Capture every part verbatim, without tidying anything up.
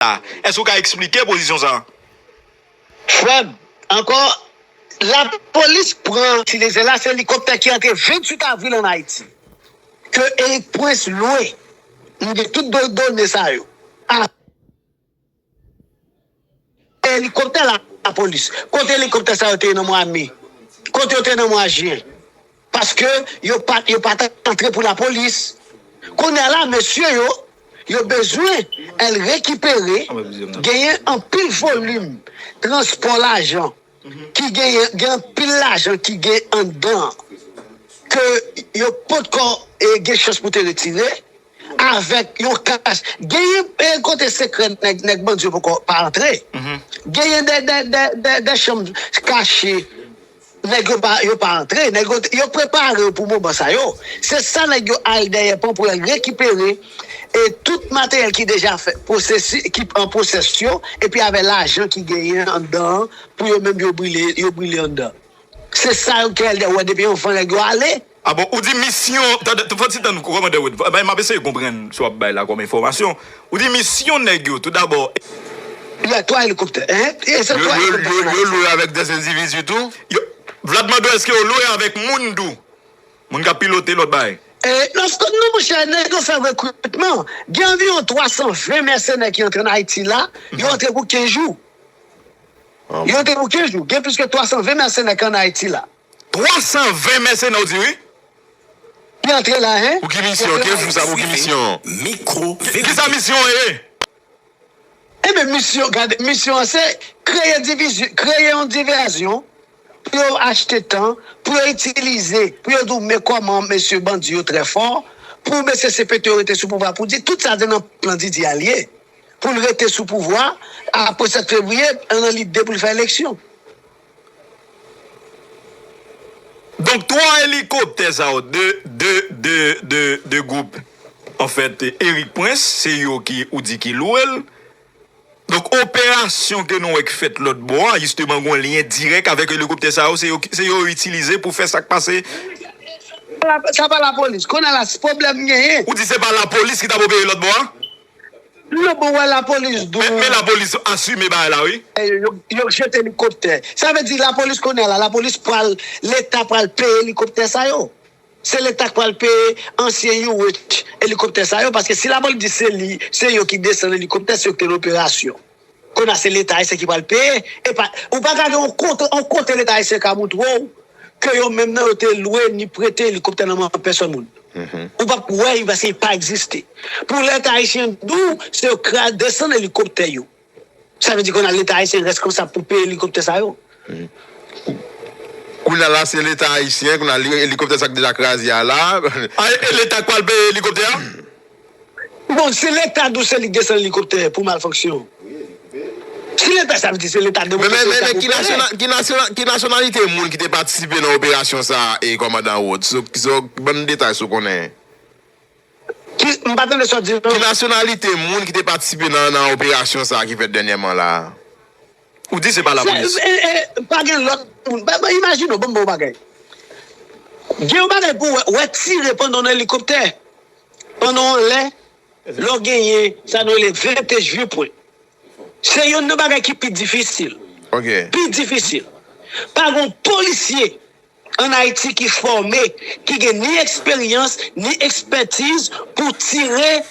la. Èske w ka eksplike pozisyon sa a? Frè m, ankò, lapolis pran ti lezè la, se elikoptè ki antre venntuit avril ann Ayiti. Ke Eric Prince lwe. M gen tout do- done sa yo. A, elikoptè la, lapolis. Kote elikoptè sa yo te ye nan mwa me? Kote yo te ye nan mwa jen? Paske yo pa, yo pa t antre pou lapolis. Kounye a la, mesye yo, yo bezwen al rekipere, genyen anpil volim transpò lajan ki genyen, gen anpil lajan ki gen anndan ke yo potko, e, gen chans pou te retire avèk yon kach. Genyen, e, kote sekrè nèg, nèg bandi yo poko pa antre. Genyen de, de, de, de, de chanm kache. Nèg yo pa, yo pa antre. Nèg yo, yo prepare yo pou moman sa yo. Se sa nèg yo al dèyè pon pou yo rekipere, e, tout materyèl ki deja fè, pwosesi, ki an pwosesyon, epi avè lajan ki genyen anndan an, pou yo menm yo brile, yo brile anndan. Se sa yo ki al dèyè, w wè depi anvan nèg yo ale. A bon, ou di misyon, tande, fò ti tann kòmandè Wood. M ap eseye konprann sa w ap bay la kòm enfòmasyon. Ou di misyon nèg yo, toudabò. Yo a twa elikoptè, hein? E se Yo, twa yo, yo, elikoptè yo lwe avèk dèz endividi tou? Yo, Vlad mande w èske yo lwe avèk moun tou? Moun k ap pilote lòt bagay? E, lòske, non, monchè, nèg yo fè rekritman. Gen anviwon twa san ven mèsenè ki antre ann Ayiti la, yo antre pou kenz jou. Yo antre pou kenz jou. Gen plis ke twa san ven mèsenè ki ann Ayiti la. Twa san ven mèsenè, w di wi? Ki antre la, hein? Pou ki misyon? Kenz jou sa pou ki misyon? Mikro Ki, ki sa misyon an ye? Ebyen, misyon, gade, misyon an se kreye divizyon, kreye yon divèzyon pou yo achte tan, pou yo itilize, pou yo di w men kòman mesye bandi yo trè fò, pou mesye C P T yo rete sou pouvwa, pou di tout sa se nan plan Didi a l ye, pou l rete sou pouvwa apre sèt fevriye, nan lide pou l fè eleksyon. Donk, twa elikoptè sa yo, de, de, de, de, de gwoup, anfèt, Eric Prince, se yo ki, ou di ki lwe l. Donk, operasyon ke nou wè k fèt lòt bò a, jisteman, gen yon lyen dirèk avèk elikoptè sa yo, se yo, se yo itilize pou fè sa k pase. Sa pa lapolis. Kounye a la, si pwoblèm genyen. Ou di se pa lapolis ki t ap opere lòt bò a? Non, bon, wè lapolis di w. Men, men lapolis asime bagay la, wi. E, yo, yo jete elikoptè. Sa vle di lapolis kounye a la, lapolis pral, Leta pral peye elikoptè sa yo. Se Leta k pral peye ansyen U H elikoptè sa yo, paske si lapolis di se li, se yo ki desann elikoptè, se yo ki te nan operasyon. Kounye a se Leta ayisyen ki pral peye. E pa, ou pa ka gen yon kote, yon kote Leta ayisyen ka montre w ke yo menm nan yo te lwe ni prete elikoptè nan men pèsòn moun. Ou p ap wè li paske li pa egziste. Pou Leta ayisyen di w, se yo k desann elikoptè yo. Sa vle di kounye a Leta ayisyen reskonsab pou peye elikoptè sa yo. Kounye a la, se Leta ayisyen, kounye a li, elikoptè sa k deja kraze a la. A, e, e Leta k pral peye elikoptè a? Bon, si Leta di w se li k desann elikoptè pou malfonksyon. Si Leta, sa vle di se Leta Men, men, men, men ki nasyonal, ki nasyonal, ki nasyonalite moun ki te patisipe nan operasyon sa a, e kòmandan Rod? So, so, ban m detay si w konnen. Ki, m pa tande sa w di, non. Ki nasyonalite moun ki te patisipe nan, nan operasyon sa a ki fèt dènyèman la a? Ou di se pa lapolis. E, e, pa gen lòt moun. Ba, ba, imajine w, ban m ba w bagay. Gen yon bagay pou wè, wè tire pandan yon elikoptè. Pandan w anlè, lè w genyen, sa nou rele vintage viewpoint. Se youn nan bagay ki pi difisil. Ok. Pi difisil. Pa gen yon polisye ann Ayiti ki fòme, ki gen ni eksperyans, ni ekspètiz pou tire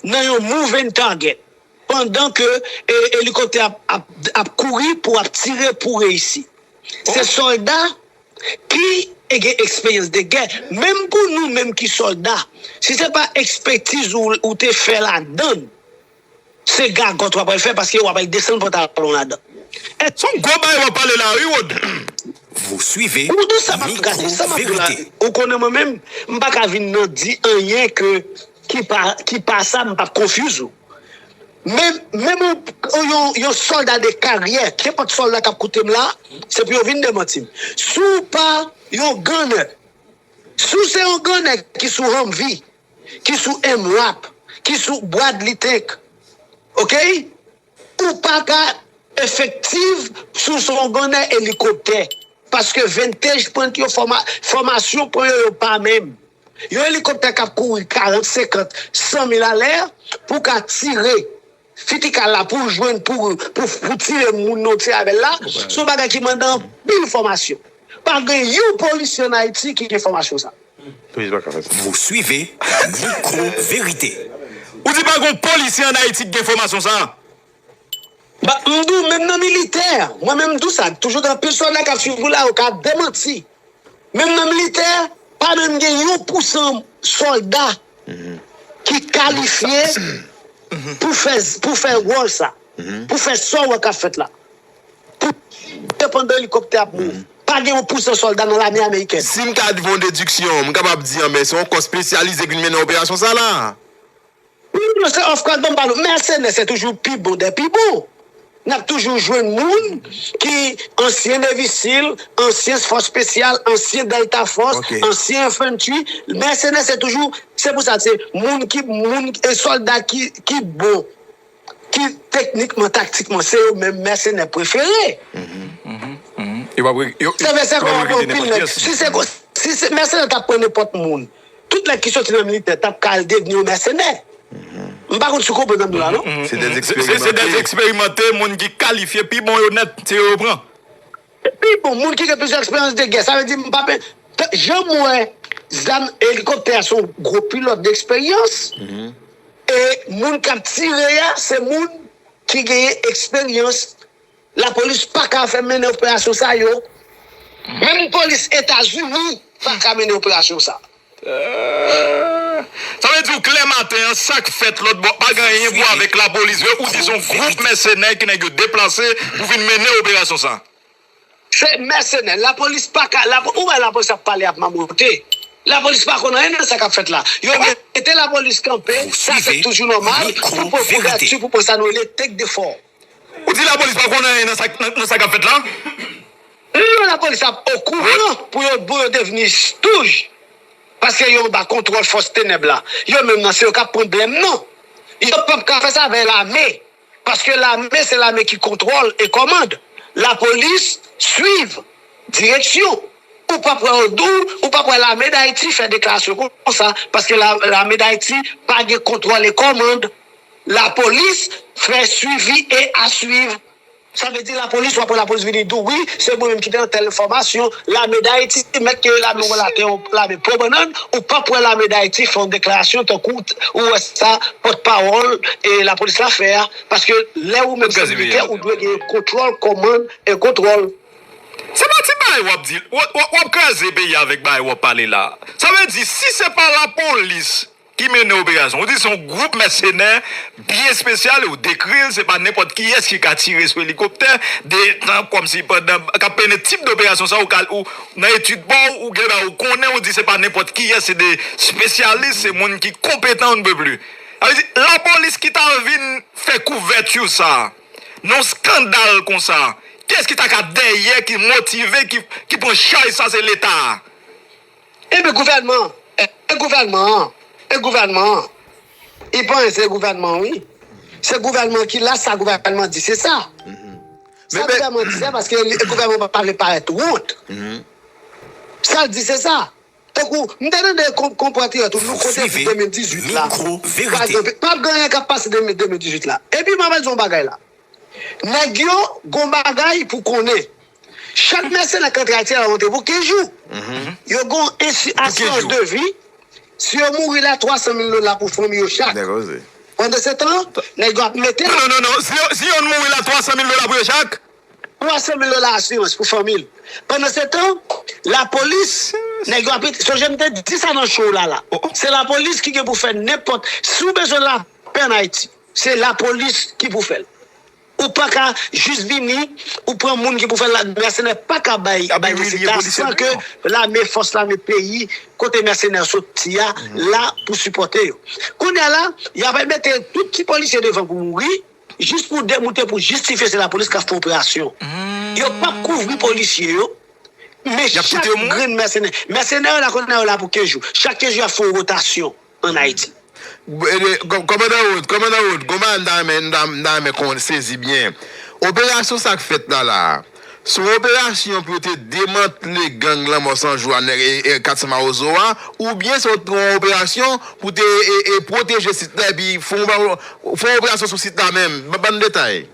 nan yon moving target. Pandan ke, e, elikoptè ap, ap, ap kouri pou ap tire pou reyisi. Se sòlda ki gen eksperyans de gè. Menm pou nou menm ki sòlda, si se pa ekspètiz ou, ou te fè ladan l, se gagòt w ap al fè paske w ap al desann pantalon ladan. Se yon gwo bagay w ap pale la wi, Rod. Vous suivez Ou di sa m ap Mikro gade, sa m ap di la, Verite. Ou konnen mwen menm, m pa ka vin nan di anyen ke ki pa, ki pa sa, m p ap confuse ou. Men, menm yon, yon, yon sòlda de karyè, kenpòt sòlda k ap koute m la, se pou yo vin demanti m. Si w pa yon gannè, si w se yon gannè ki sou Humvee, ki sou M-Rap, ki sou Bradley Tank, ok? Ou pa ka efektif si w se yon gannè elikoptè. Paske vintage pran yo fòma-, fòmasyon pran yo, yo pa menm. Yon elikoptè k ap kouri karant, senkant, san mil alè pou w ka tire Fitikal la pou jwenn, pou, pou, pou tire moun nan ti avè l la, se yon bagay ki mande anpil fòmasyon. Pa gen yon polisye ann Ayiti ki gen fòmasyon sa. Polis pa ka fè sa. Vous suivez Micro Vérité. Ou di pa gen yon polisye ann Ayiti ki gen fòmasyon sa? Ba, m di w, menm nan militè, mwen menm m di w sa, toujou gen anpil sòlda k ap swiv ou la, yo ka demanti. Menm nan militè, pa menm gen yon pousan sòlda ki kalifye pou fè, pou fè wòl sa, pou fè sa w wè k ap fèt la. Pou depann de elikoptè ap mouri. Pa gen yon pousan sòlda nan lame amerikèn. Si m ka fè yon dediksyon, m kapab di, anben, se yon kò espesyalize ki vin mennen operasyon sa la. Wi, non, se of course, ban m pale w. Mèsenè, se toujou pi bon dè pi bon. N ap toujou jwenn moun ki ansyen Navy SEAL, ansyen fòs espesyal, ansyen Delta Force, ansyen infantry. Mèsenè, se toujou, se pou sa, se moun ki, moun, e sòlda ki, ki bon, ki teknikman, taktikman, se yo menm mèsenè prefere. Yo pa pre-, yo, yo, se vre, se yo pa pre-, kite nenpòt kiyès. Si se, si se mèsenè t ap pran nenpòt moun, tout nèg ki soti nan militè t ap ka al devni yon mèsenè. M pa konn si w konprann sa m di w la, non? Se dè eksperimante, moun ki kalifye pi bon yo nèt, se yo yo pran. Pi bon, moun ki gen plizyè eksperyans de gè, sa vle di m pa pe, jan m wè zam elikoptè a se yon gwo pilòt de eksperyans, e moun k ap tire a se moun ki genyen eksperyans. Lapolis pa ka fè mennen operasyon sa yo. Menm polis Etazini pa ka mennen operasyon sa. Sa vle di w klè maten an, sa k fèt lòt bò pa gen anyen pou wè avèk lapolis vre, ou di se yon gwoup mèsenè ki nèg yo deplase pou vin mennen operasyon sa. Se mèsenè, lapolis pa ka, lapo-, ou wè lapolis ap pale, ap mamote. Lapolis pa konn anyen nan sa k ap fèt la. Yo mete lapolis kanpe, sa se toujou nòmal, pou popilasyon, pou pran sa nou rele take the fall. Ou di lapolis pa konn anyen nan sa, nan, nan sa k ap fèt la? Non, lapolis ap okouran pou yo, pou yo devni stouj. Paske yo anba kontwòl fòs tenèb la. Yo menm nan, se yo k ap pran blèm nan. Yo p ap ka fè sa avèk lame. Paske lame, se lame ki kontwòl e kòmand. Lapolis swiv direksyon. Ou p ap wè yo di w, ou p ap wè lame Dayiti fè deklarasyon konsa, paske la, lame Dayiti pa gen kontwòl e kòmand. Lapolis fè swivi e a swiv. Sa vle di lapolis, w ap wè lapolis vini di w, wi, se mwen menm ki te nan tèl fòmasyon, lame Dayiti, mèt ke lame w la te yon lame po bannann, ou p ap wè lame Dayiti fè yon deklarasyon tankou ou wè sa pòtpawòl, e, lapolis la fè a, paske lè ou menm se militè, ou dwe gen kontwòl, kòmand e kontwòl. Se pa ti bagay w ap di, w, w, w ap kraze peyi a avèk bagay w ap pale la. Sa vle di, si se pa lapolis ki mennen operasyon, ou di se yon gwoup mèsenè byen espesyal, e ou dekri l, se pa nenpòt kiyès ki ka tire sou elikoptè, de, nan, kòmsi pandan, k ap mennen tip de operasyon sa, ou ka, ou, nan etid pa w, ou gen bagay ou konnen, ou di se pa nenpòt kiyès, se de espesyalis, se moun ki konpetan, on ne peut plus. Sa vle di, lapolis ki ta vin fè kouvèti sa, nan yon eskandal konsa, kiyès ki ta ka dèyè, ki motive, ki, ki pran chaj sa, se Leta a. Epi gouvènman, e, e gouvènman an, e gouvènman an. Li pa anyen, se gouvènman an, wi. Se gouvènman ki la, sa gouvènman di, se sa. Sa gouvènman di, se paske li, gouvènman pa vle parèt wont. Sa l di, se sa. Tankou, m te tande kon-, konpatriyòt ou, nou konte pou de mil dizuit la. Pa gen, pa gen anyen k ap pase de mil, de mil dizuit la. Epi, m ap di yon bagay la. Nèg yo gon bagay pou konnen. Chak mèsenè k antre Ayiti la rantre pou kenz jou. Yo gon ensi-, asirans de vi. Si yo mouri la, twa san mil dola pou fanmi yo chak. Pandan se tan, nèg yo ap mete. Non, non, non, non. Si yo, si yo mouri la, twa san mil dola pou yo chak? Twa san mil dola asirans pou fanmi l. Pandan se tan, lapolis, nèg yo ap mete. Sonje m te di sa nan show la, la. Se lapolis ki gen pou fè nenpòt. Si w bezwen lapè ann Ayiti, se lapolis ki pou fè l. Ou pa ka jis vini, ou pran moun ki pou fè l la, mèsenè pa ka bay, bay rezilta san ke lame, fòs lame peyi, kote mèsenè soti a, la pou sipòte yo. Kounye a la, y ap mete tout ti polisye devan pou mouri, jis pou demoute, pou jistifye se lapolis k ap fè operasyon. Yo p ap kouvri polisye yo, men chak grenn mèsenè, mèsenè yo la, kounye a yo la pou kenz jou. Chak kenz jou, y ap fè yon wotasyon ann Ayiti. Kòmandan Wood, kòmandan Wood, gon bagay m ta renmen, m ta, m ta renmen konn sezi byen. Operasyon sa k fèt la la a, Se yon operasyon pou yo te demantle gang Lanmò San Jou a, nèg, e, e, Kat San Mawozo a, oubyen se yon operasyon pou te, e, e, pwoteje sit la epi fè yon, fè yon operasyon sou sit la menm? Ban, ban n detay.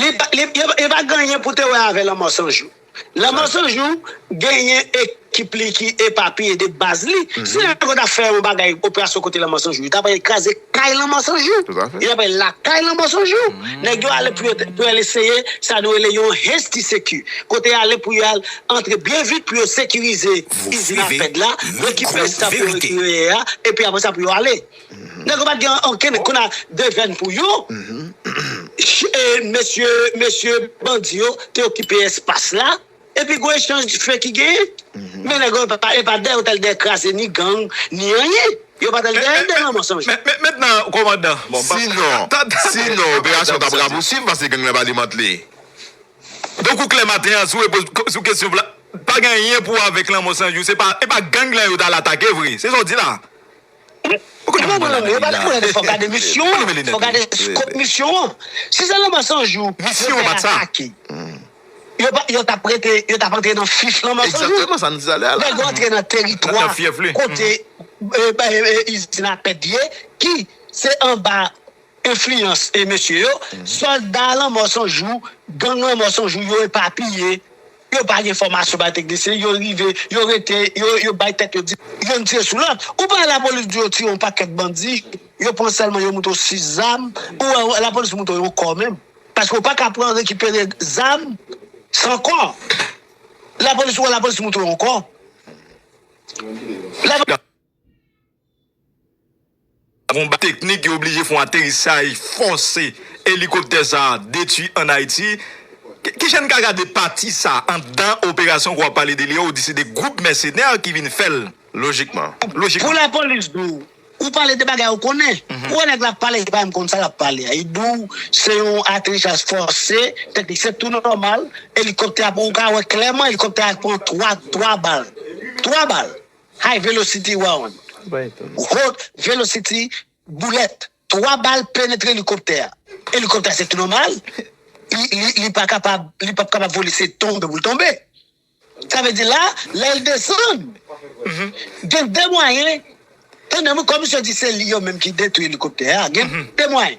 Li pa, li, yo, yo pa gen anyen pou te wè avè Lanmò San Jou. Lanmò San Jou genyen ekip li ki epapiye de baz li. Si nèg yo ta fè yon bagay, operasyon kote Lanmò San Jou, yo ta pral kraze kay Lanmò San Jou. Yo ta pral lakay Lanmò San Jou. Nèg yo ale pou yo, pou yo al eseye sa nou rele yon hesti seki. Kote yo ale pou yo al antre byen vit pou yo sekirize izin a pèd la, rekipere sa pou yo rekipere a, epi apre sa pou yo ale. Nèg yo pa t gen ankenn, kounye a, devèn pou yo. Ch- e, mesye, mesye bandi yo te okipe espas la. Epi gwo echanj dife ki genyen. Men nèg yo pa, e pa dèyè yo t al dèyè kraze ni gang, ni anyen. Yo pa t al dèyè de Lanmò San Jou. Men, men, mentnan, kòmandan. Bon, pa- Sinon, ta- ta- sinon, operasyon t ap rapousib paske gang nan pa demantle. Donk ou klè maten an sou, sou kesyon la. Pa gen anyen pou avèk Lanmò San Jou. Se pa, e pa gang lan yo t al atake vre. Se sa w di la. Non, non, non, non, yo pa t konnen, fò gade misyon an, fò gade skop misyon an. Si se Lanmò San Jou, Misyon an pa t sa. Yo pa, yo t ap rete, yo t ap antre nan fif Lanmò San Jou. Egzakteman sa n di talè a la. Nèg yo antre nan teritwa Nan fyèf li. Kote e, e, e, izin a pèd ye, ki se anba enfliyans e mesye yo, sòlda Lanmò San Jou, gang Lanmò San Jou, yo epapiye, yo pa gen fòmasyon bay teknisyen, yo rive, yo rete, yo, yo bay tèt yo di, youn tire sou lòt. Ou pa wè lapolis di yo tire yon pakèt bandi, yo pran sèlman yo moute sis zam, ou wè lapolis moute yon kò menm. Paske ou pa ka pran rekipere zam san kò. Lapolis, ou wè lapolis moute yon kò. Gon ba teknik yo oblije fè yon aterisaj fòse elikoptè sa a detwi ann Ayiti. Ki- Kijan n ka gade pati sa anndan operasyon ke w ap pale de li an, ou di se de gwoup mèsenè ki vin fè l? Lojikman. Lojikman. Pou lapolis di w, ou pale de bagay ou konnen. Ou wè nèg la ap pale, li pa menm konn sa l ap pale a. Li di w se yon aterisaj fòse, teknik, se tou nòmal. Elikoptè a, ou ka wè klèman, elikoptè a pran twa, twa bal. Twa bal. High velocity round. Haute velocity bullet. Twa bal penetre elikoptè a. Elikoptè a se tou nòmal. Li, li, li pa kapab, li p ap kapab vole, se tonbe pou l tonbe. Sa vle di la, lè l desann, gen de mwayen. Tande mwen, kòm misye di se li yo menm ki detwi elikoptè a, gen de mwayen.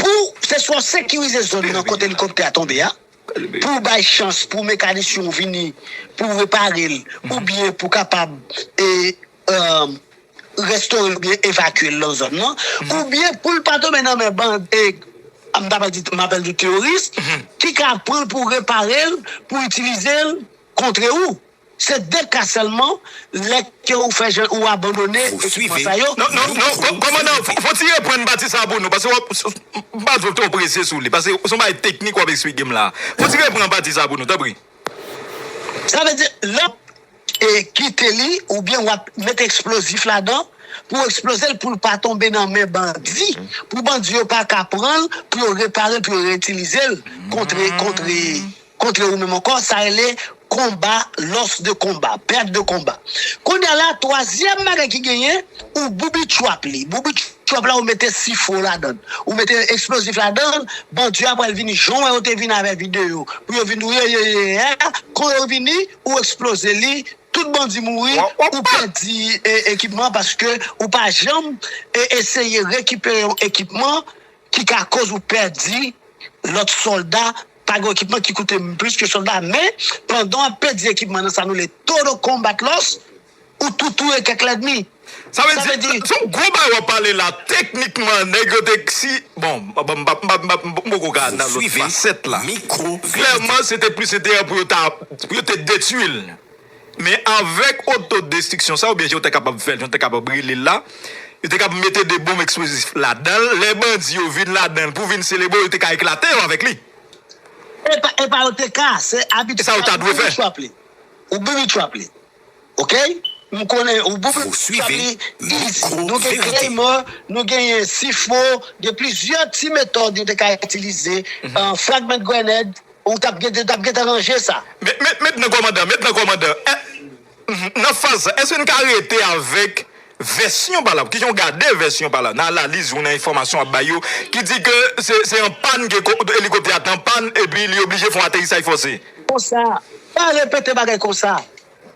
Pou se swa w sekirize zòn nan kote elikoptè a tonbe a, pou w bay chans pou mekanisyen w vini pou repare l, oubyen pou kapab e, e, restore l oubyen evakye l nan zòn nan, oubyen pou l pa tonbe nan men bandi, e, m ta pral di, m apèl di teworis, ki ka pran l pou repare l, pou itilize l kontre ou. Se de ka sèlman, lè ke ou fè jan, ou abandone ekipman sa yo. Non, non, non, kò- kòmandan, fò fò ti reprann pati sa pou nou, paske w ap- m pa t vle w twò prese sou li, paske se yon bagay teknik w ap eksplike m la. Fò ti reprann pati sa pou nou, tanpri. Sa vle di, lè w e, kite li, oubyen w ap mete eksplozif ladan, pou w eksploze l, pou l pa tonbe nan men bandi, pou bandi yo pa ka pran l, pou yo repare l, pou yo reyitilize l kontre, kontre, kontre ou menm ankò, sa rele konba, loss de konba, pèt de konba. Kounye a la, twazyèm bagay ki genyen, ou booby trap li. Booby trap la, ou mete sifo ladan l, ou mete eksplozif ladan l, bandi yo ap pral vini, jan w wè yo te vini avèk videyo, pou yo vin, ye, ye, ye, ye, kon yo vini, ou eksploze li, tout bandi mouri, ou pèdi e, ekipman paske ou pa janm e, eseye rekipere yon ekipman ki ka koz ou pèdi lòt sòlda, pa gen ekipman ki koute plis ke sòlda, men pandan w ap pèdi ekipman nan sa nou rele total combat loss, ou tou touye kèk lènmi. Sa vle di, se yon gwo bagay w ap pale la, teknikman, nèg yo te, si, bon, m pa- m pa- m pa- m pa- m poko ka nan lòt fasèt la. Klèman, se te plis enterè pou yo ta, pou yo te detwi l. Men avèk otodestriksyon sa, oubyen jan yo te kapab fè l, jan yo te kapab rele l la, yo te kapab mete de bonm eksplozif ladan l, lè bandi yo vin ladan l pou vin selebre, yo te ka eklate yo avèk li. E pa, e pa yo te ka, se abitid. E sa yo ta dwe fè. Ou booby trap li. Ou booby trap li. Ok? M konnen ou booby trap li. Nou gen Claymore, nou genyen sifo, gen plizyè ti metòd yo te ka itilize. An, fragment grenade, ou t ap gen, t ap gentan ranje sa. Men, men, mentnan, kòmandan, mentnan, kòmandan, eh, mhm, nan faz sa, èske n ka rete avèk vèsyon pa la, kijan w gade vèsyon pa la nan analiz ou nan enfòmasyon w ap bay yo, ki di ke se, se an pàn ke ko- elikoptè a te an pàn epi li oblije fè yon aterisaj fòse. Konsa, pa repete bagay konsa.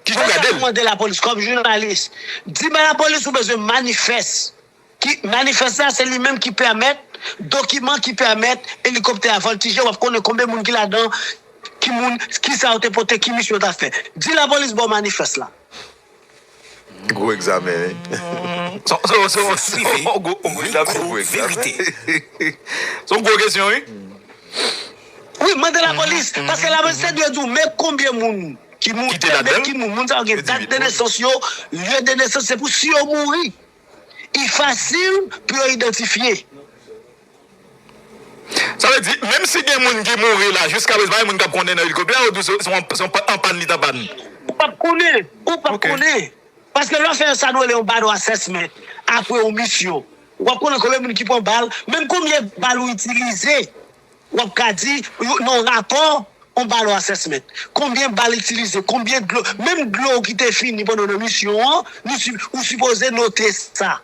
Kijan w gade l? Mande lapolis kòm jounalis. Di ba lapolis ou bezwen manifès. Ki manifès la se li menm ki pèmèt, dokiman ki pèmèt elikoptè a vòltije, w ap konnen konbyen moun ki ladan, ki moun, ki sa yo te pote, ki misyon yo ta fè. Di lapolis ba w manifès la. Gwo egzamen, wi. Se yon gwo egzamen. Gwo egzamen. Se yon gwo kesyon, wi. Wi, mande lapolis. Paske lapolis te dwe di w, men konbyen moun ki mouri, Ki te ladan l? Ki moun, moun sa yo gen dat de nesans yo, lye de nesans, se pou si yo mouri, li fasil pou yo idantifye. Sa vle di, menm si gen moun ki mouri la, jiska prezan, pa gen moun k ap konnen nan elikoptè a, ou di se se yon se yon pa- an pàn li t an pàn. Ou p ap konnen, ou p ap Ok. Konnen. Paske lè w fè sa nou rele yon balo assessment, apre yon misyon, w ap konnen konbyen moun ki pran bal, menm konbyen bal ou itilize, w ap ka di, yon rapò, yon balo assessment. Konbyen bal itilize, konbyen dlo, menm dlo ki te fini pandan nan misyon an, nou si- ou sipoze note sa.